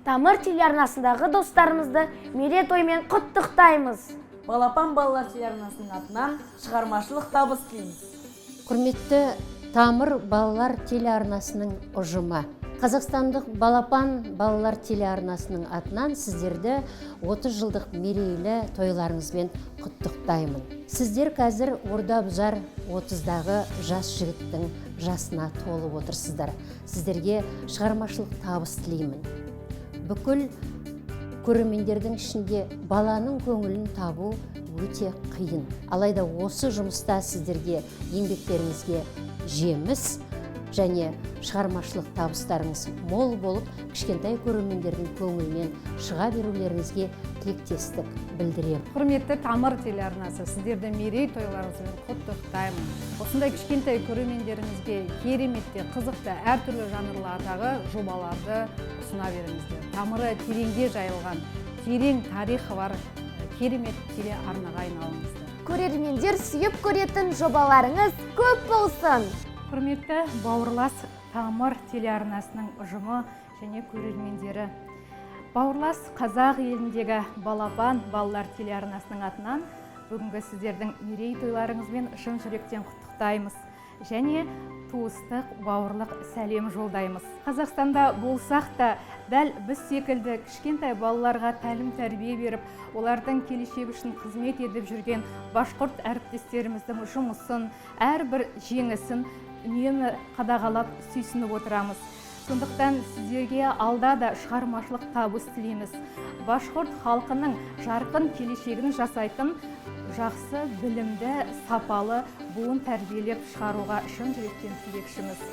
Тамыр телеарнасындағы достарымызды мерейтоймен құттықтаймыз. Балапан балалар телеарнасының атынан шығармашылық табыс тілейміз. Құрметті Тамыр балалар телеарнасының ұжымы, Қазақстандық Балапан балалар телеарнасының атынан сіздерді 30 жылдық мерейлі тойларыңызбен құттықтаймын. Сіздер қазір орда бұзар 30-дағы жас жігіттің жасына толып отырсыздар. Сіздерге шығармашылық табыс тілеймін. Бүкіл көрермендердің ішінде баланың көңілін табу өте қиын. Алайда осы жұмыста сіздерге еңбектеріңізге жеміс және шығармашылық табыстарыңыз мол болып, кішкентай көрермендердің көңілінен шыға берулеріңізге тілектестік білдіремін. Құрметті Тамыр телеарнасы, сіздерді мерейтойларыңызбен құттықтаймын. Осындай кішкентай көрермендеріңізге керемет те қызықты әртүрлі жанрлардағы жобаларды ұсына беріңіздер. Тамыры тереңге жайылған, терең тарихы бар керемет телеарнаға айналыңыздар. Көрермендер сүйіп көретін жобаларыңыз көп болсын. Құрметті бауырлас Тамыр телеарнасының ұжымы және көрермендері, бауырлас қазақ еліндегі Балапан балалар телеарнасының атынан бүгінгі сіздердің мерейтойларыңызбен шын жүректен құттықтаймыз және туыстық, бауырлық сәлем жолдаймыз. Қазақстанда болсақ та, дәл біз секілді кішкентай балаларға тәлім тәрбие беріп, олардың келешегі үшін қызмет етіп жүрген башқұрт әріптестеріміздің жұмысын, әрбір жеңісін үнемі қадағалап, сүйсініп отырамыз. Сондықтан сіздерге алда да шығармашылық табыс тілейміз. Башқұрт халқының жарқын келешегін жасайтын жақсы, білімді, сапалы буын тәрбиелеп шығаруға шын жүректен тілекшіміз.